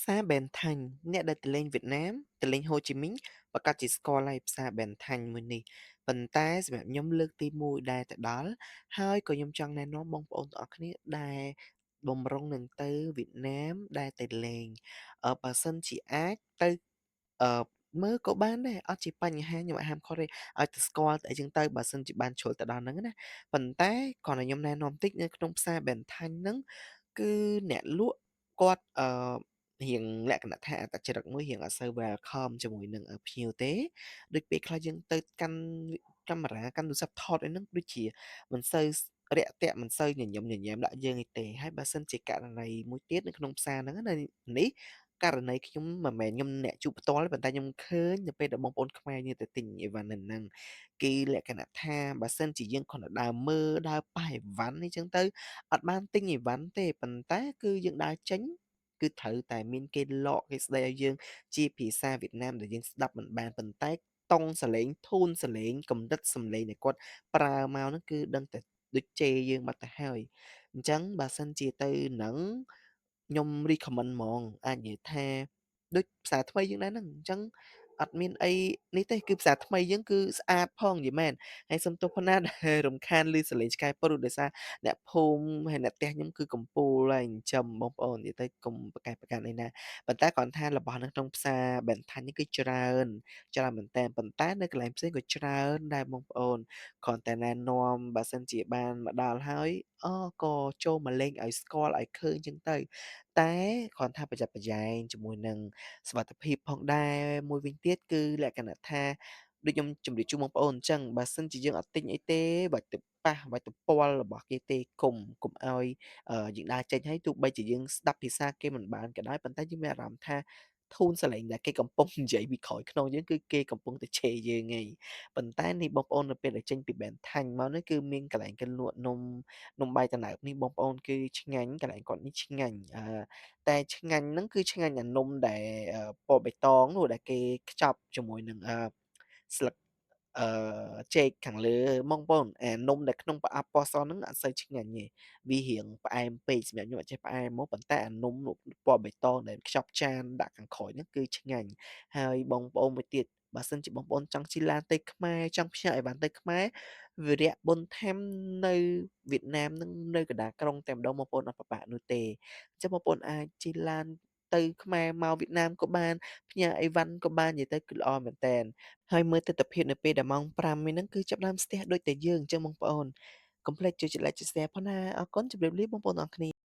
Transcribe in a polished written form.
ផ្សារ Ben Thanh អ្នកដែលទៅលេងវៀតណាមទៅលេងហូជីមីញប្រាកដជាស្គាល់ហើយផ្សារ Ben Thanh មួយនេះប៉ុន្តែសម្រាប់ខ្ញុំលើកទី1ដែលទៅដល់ហើយក៏ខ្ញុំចង់ណែនាំបងប្អូនទាំងអស់គ្នាដែលបំរុងនឹងទៅវៀតណាមដែលទៅលេងបើសិនជាអាចទៅអឺមើលក៏បានដែរអត់ជាបញ្ហាខ្ញុំអត់ហាមឃាត់ទេឲ្យទៅស្គាល់ទៅអីចឹងទៅបើសិនជាបានជ្រុលទៅដល់ហ្នឹងណាប៉ុន្តែគ្រាន់តែខ្ញុំណែនាំតិចនៅក្នុងផ្សារ Ben Thanh ហ្នឹងគឺអ្នកលក់គាត់រៀងលក្ខណៈថាអត្តចរិតមួយរៀងអត់សូវ welcome ជាមួយនឹងភ្ញៀវទេដូចពេលខ្លះយើងទៅកាន់កាមេរ៉ាកាន់ទូរស័ព្ទថតអីហ្នឹងដូចជាមិនសូវរាក់ទាក់មិនសូវញញឹមញញែមដាក់យើងអីទេហើយបើសិនជាករណីមួយទៀតនៅក្នុងផ្សារហ្នឹងណានេះករណីខ្ញុំមិនមែនខ្ញុំអ្នកជួបផ្ទាល់ទេប៉ុន្តែខ្ញុំឃើញនៅពេលដែលបងប្អូនខ្មែរយើងទៅទិញអីវ៉ាន់នៅហ្នឹងគេលក្ខណៈថាបើសិនជាយើងគ្រាន់តែដើរមើលដើរប៉ះអីវ៉ាន់អីចឹងទៅអត់បានទិញអីវ៉ាន់ទេប៉ុន្តែគឺយើងដើរចេញគឺត្រូវតែមានគេលក់គេស្ដីឲ្យយើងជាភាសាវៀតណាមដែលយើងស្ដាប់មិនបានប៉ុន្តែតុងសំឡេងធូនសំឡេងកម្រិតសំឡេងដែលគាត់ប្រើមកហ្នឹងគឺដឹងតែដូចជេរយើងបាត់ទៅហើយអញ្ចឹងបើសិនជាទៅហ្នឹងខ្ញុំ recommend ហ្មងអាចនិយាយថាដូចផ្សារថ្មីយើងដែរហ្នឹងអញ្ចឹងអត់មានអីនេះទេគឺផ្សារថ្មីយើងគឺស្អាតផងនិយាយមែនហើយសុំទោសផងណាដែលរំខានឮសំឡេងឆ្កែព្រុសដោយសារអ្នកភូមិហើយអ្នកផ្ទះខ្ញុំគឺកំពូលហើយចិញ្ចឹមបងប្អូននិយាយទៅកុំប្រកែកប្រកាន់អីណាប៉ុន្តែគ្រាន់ថារបស់នៅក្នុងផ្សារ Ben Thanh នេះគឺច្រើនច្រើនមែនទែនប៉ុន្តែនៅកន្លែងផ្សេងក៏ច្រើនដែរបងប្អូនគ្រាន់តែណែនាំបើសិនជាបានមកដល់ហើយក៏ចូលមកលេងឲ្យស្គាល់ឲ្យឃើញចឹងទៅតែគ្រាន់ថាប្រយ័ត្នប្រយែងជាមួយនឹងសុវត្ថិភាពផងដែរមួយវិញទៀតគឺលក្ខណៈថាដូចខ្ញុំជម្រាបជូនបងប្អូនអញ្ចឹងបើសិនជាយើងអត់ទិញអីទេបាច់ទៅប៉ះបាច់ទៅពាល់របស់គេទេកុំឲ្យយើងដើរចេញហើយទោះបីជាយើងស្ដាប់ភាសាគេមិនបានក៏ដោយប៉ុន្តែយើងមានអារម្មណ៍ថាធូនសំឡេងដែលគេកំពុងនិយាយពីក្រោយខ្នងយើងគឺគេកំពុងតែជេរយើងឯងប៉ុន្តែនេះបងប្អូននៅពេលដែលចេញពី Ben Thanh មកនេះគឺមានកន្លែងគេលក់នំនំបាយដំណើបនេះបងប្អូនគឺឆ្ងាញ់កន្លែងគាត់នេះឆ្ងាញ់តែឆ្ងាញ់ហ្នឹងគឺឆ្ងាញ់អានំដែលពណ៌បៃតងនោះដែលគេខ្ចប់ជាមួយនឹងស្លឹកអឺចេកខាងលើបងប្អូនអានំដែលក្នុងប្រអប់ពណ៌សហ្នឹងអត់សូវឆ្ងាញ់ទេវារៀងផ្អែមពេកសម្រាប់ខ្ញុំអត់ចេះផ្អែមមកប៉ុន្តែអានំពណ៌បៃតងដែលខ្ចប់ចានដាក់ខាងក្រោយហ្នឹងគឺឆ្ងាញ់ហើយបងប្អូនមួយទៀតបើសិនជាបងប្អូនចង់ជិះឡានទៅខ្មែរចង់ផ្ញើអីវ៉ាន់ទៅខ្មែរវីរៈប៊ុនថាំនៅវៀតណាមនឹងនៅកណ្ដាលក្រុងតែម្ដងបងប្អូនអត់ពិបាកនោះទេអញ្ចឹងបងប្អូនអាចជិះឡានទៅខ្មែរមកវៀតណាមក៏បានផ្ញើអីវ៉ាន់ក៏បាននិយាយទៅគឺល្អមែនតើហើយមើលទិដ្ឋភាពនៅពេលដែលម៉ោង5នេះហ្នឹងគឺចាប់ផ្ដើមស្ទះដូចតែយើងអញ្ចឹងបងប្អូនកុំភ្លេចជួយចុច Like ចុច Share ផងណាអរគុណជម្រាបលាបងប្អូនទាំងអស់គ្នា។